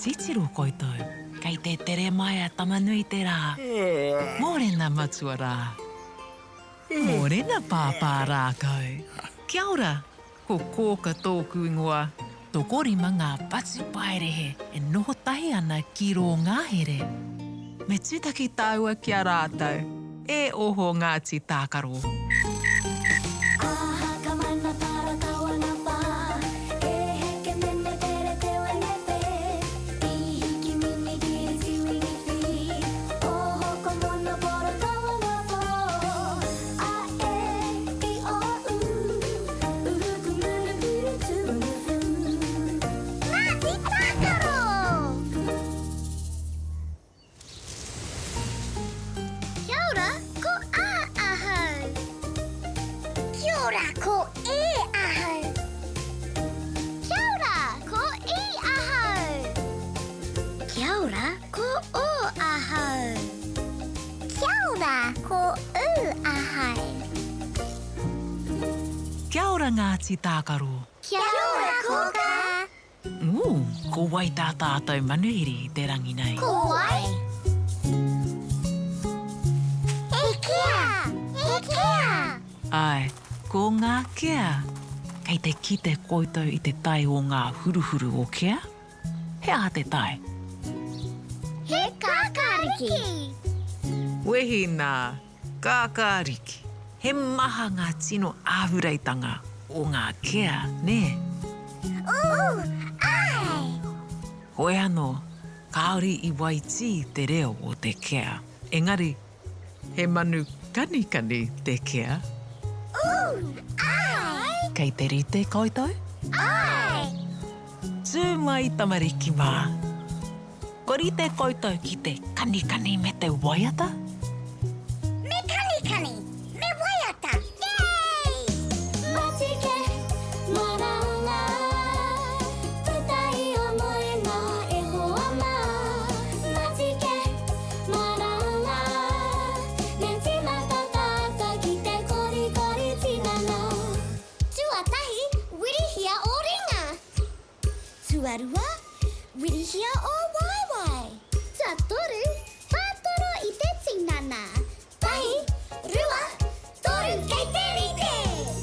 Titiro koutou, kei te tere mai a Tama-nui-te-rā. Mōrena matua rā. Mōrena pāpā rākau. Kia ora, ko Kōka tōku ingoa. Tokorima ngā patupaiarehe e noho tahi ana ki rō ngahere. Me tūtaki tāua ki a rātou. E oho Ngāti Tākaro. Kia ora, ko A ahau. Kia ora, ko E ahau. Kia ora, ko I ahau. Kia ora, ko O ahau. Kia ora, ko U ahau. Kia ora Ngāti Tākaro. Kia ora Kōkā. Ooh, ko wai tā tātou manuhiri i te rangi nei? Ko wai? He kea! He kea! Āe, ko ngā kea. Kei te kite koutou i te tae o ngā huruhuru o kea? He aha te tae? He kākāriki! Wehi nā! Kākāriki. He maha ngā tino āhureitanga o ngā kea, nē? Ooh, āe! Hoi anō, kāore i waitī te reo o te kea. Engari, he manu kanikani te kea. Ooh, āe! Kei te rite koutou? Āe! Tū mai tamariki mā! Kua rite koutou ki te kanikani me te waiata? Me kanikani, me waiata! Yay! Matike, maranga, puta i o moenga e hoa mā. Matike, maranga, me tīmata tātou ki te korikori tinana. Tuatahi, wirihia ō ringa. Tuarua, wirihia ō waewae. Tuatoru, whātoro i te tinana. Tahi, rua, toru, kei te rite!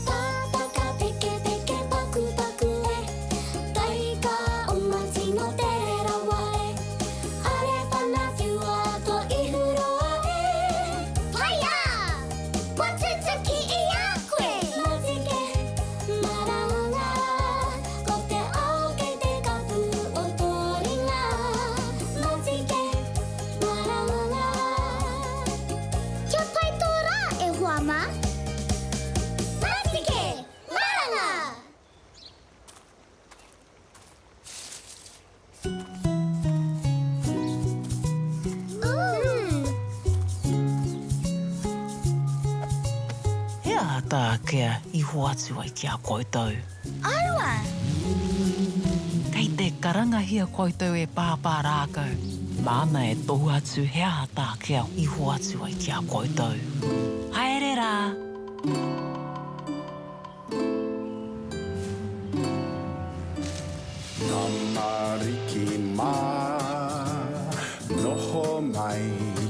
Pāpaka pekepeke pakupaku e, Taika oma tino tere rawa e, Are whana whiua to ihu roa e. Whaia! Kua tutuki i a koe! Matike, maranga, Ko te ao kei te kapu o tō ringa Matike, maranga. Kia pai tō rā e hoa mā. Matike, maranga! He aha tā Kea i hoatu ai ki a koutou? Aua! Kei te karangahia koutou e Pāpā Rākau. Māna e tohu atu he aha tā Kea i hoatu ai ki a koutou. Haere rā! Tamariki mā, noho mai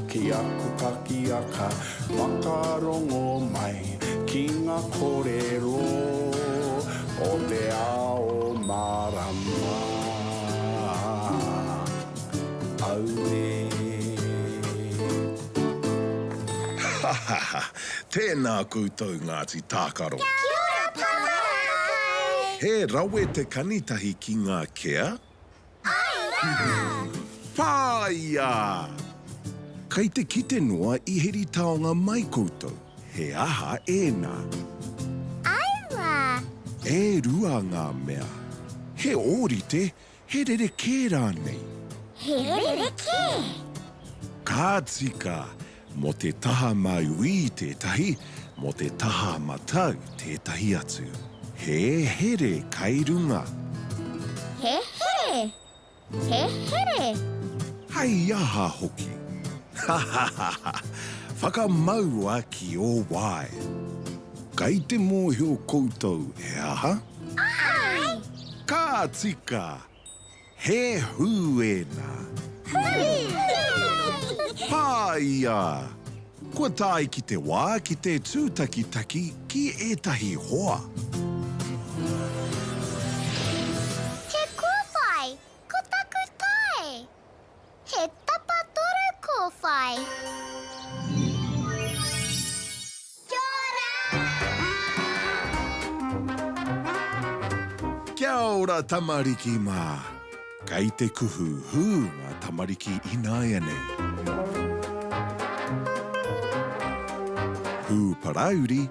ki aku pakiaka, whakarongo mai ki ngā kōrero o te ao mārama. Auē. Ha ha ha! Tēnā koutou Ngāti Tākaro. Kia ora Papa Rākai! He rawe te kanitahi ki ngā kea? Āe rā! Whāia! Kei te kite noa i heri taonga mai koutou, he aha ēnā? Aua! E rua ngā mea. He ōrite, He rerekē rānei? He rerekē. Ka tika, mō te taha mauī tētahi, mō te taha matau tētahi atu. He here kai runga. He here. He here. Hei aha hoki. Ha ha ha ha! Whakamaua ki ō wae. Kai te mōhio koutou he aha? Āe! Ka tika! He hū ēnā. Pāia! Kua tae ki te wā ki te tūtakitaki ki ētahi hoa. He kōwhai, ko taku tae. He tapatoru kōwhai. Kia ora! Kia ora tamariki mā! Kei te kuhu hū ngā tamariki ināianei. Hū parauri,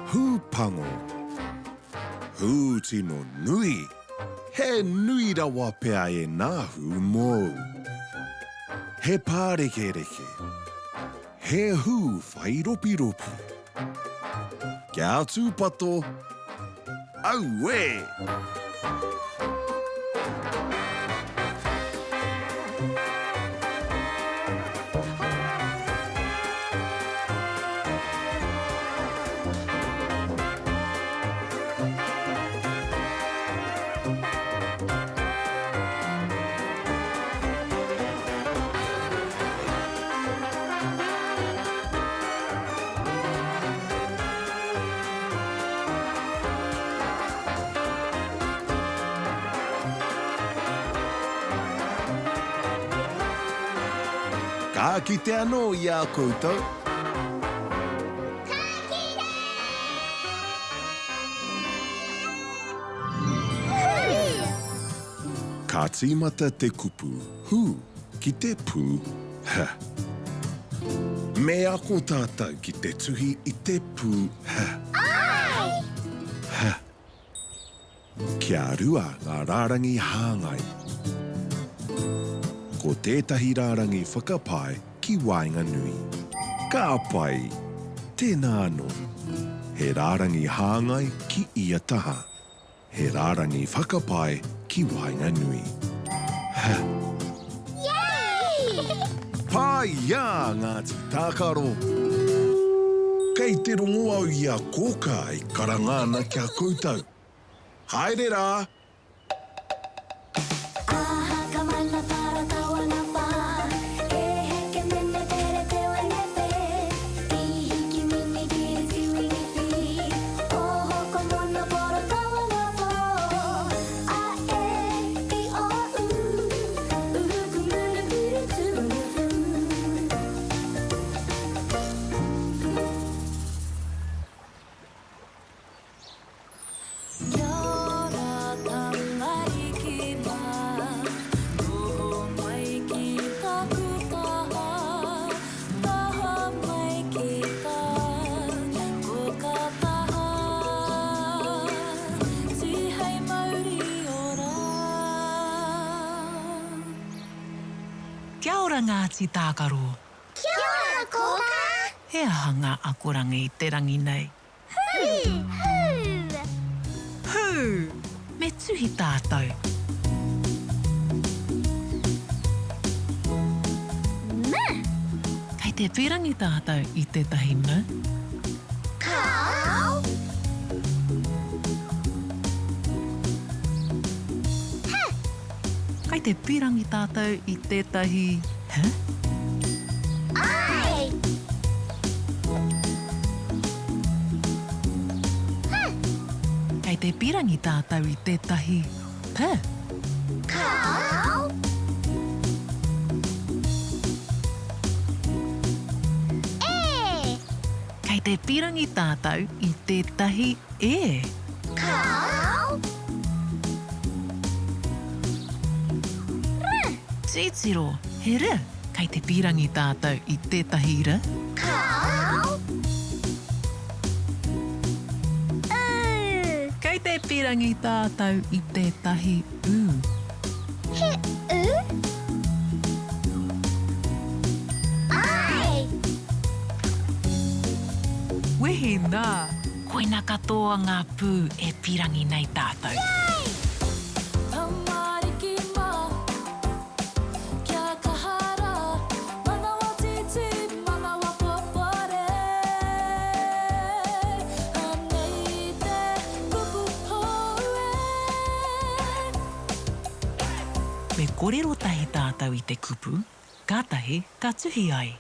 hū pango, hū tino nui, he nui rawa pea ēnā hū mōu. He pārekereke. He hū whai ropiropi. Kia tūpato! Auē! Ka kite anō i a koutou. Ka kite! Ka tīmata te kupu hū ki te pū h. Me ako tātou ki te tuhi i te pū h. Āe! H. Kia rua ngā rārangi hāngai. Ko tētahi rārangi whakapae ki waenganui. Ka pai! Tēnā anō. He rārangi hāngai ki ia taha. He rārangi whakapae ki waenganui. H. Yay! Paia Ngāti Tākaro! Kei te rongo au i a Kōkā e karanga ana ki a koutou. Haere rā! Kia ora tamariki mā, noho mai ki taku taha, taha mai ki tā koka taha, tihei mauri ora. Kia ora Ngāti Tākaro. Kia ora Kōkā. He aha ngā akoranga i te rangi nei? Hū! Hū! Me tuhi tātou. M! Kei te pīrangi tātou i tētahi m? Kāo! H! Kei te pīrangi tātou i tētahi h? Āe! H! Kei te pīrangi tātou i tētahi p? Kāo! E! Kei te pīrangi tātou i tētahi e? Kāo! R! Titiro, he r! Kei te pīrangi tātou i tētahi r? Kāo! U! Kei te pīrangi tātou i tētahi u? He u? Āe! Wehi nā! Koina katoa ngā pū e pīrangi nei tātou. Yay! Tamariki mā, kia kaha rā, manawa tītī, manawa popore. Anei te kupu hou e. Me korero tahi tātou i te kupu, kātahi ka tuhi ai.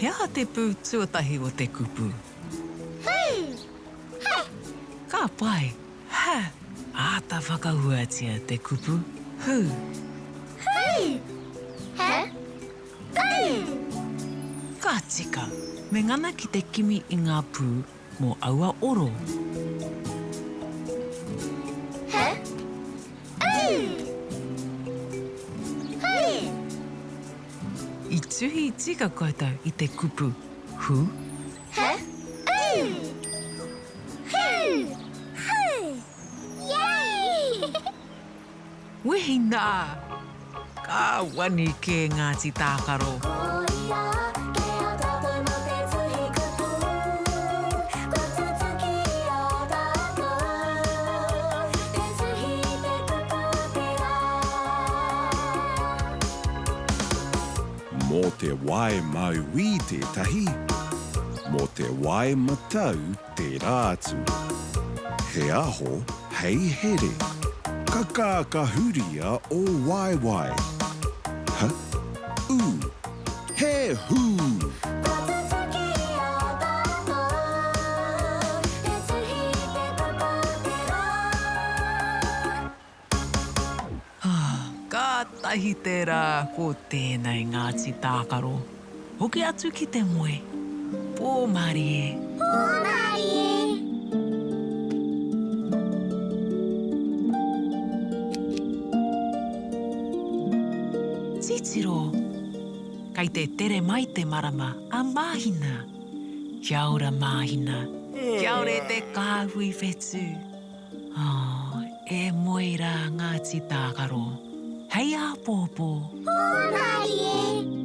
He aha te pū tuatahi o te kupu? Ka pai! Ha! Āta whakahuatia te kupu hū. Ka tika! Me ngana ki te kimi i ngā pū mō aua oro. He, u, hu. I tuhi tika koutou i te kupu hu? He, u, hu, hu. Yay! Wehi nā! Ka wani kē Ngāti Tākaro. Koia kē a tātou mō te tuhi kupu, kua tutuki i a tātou te tuhi i te kupu o te rā. Mō te wae mauī tētahi, mō te wae matau tērā atu. He aho hei here. Ka kākahuria ō waewae. H, U. He hū! Kua tutuki i a tātou te tuhi i te kupu o te rā. Kātahi te rā ko tēnei Ngāti Tākaro. Hoki atu ki te moe. Pō mārie. Pō mārie. Titiro! Kei te tere mai te marama a Māhina. Kia ora Māhina. Kia ora e te kāhui whetū. Oh, e moe rā Ngāti Tākaro. Hei āpōpō. Pō mārie.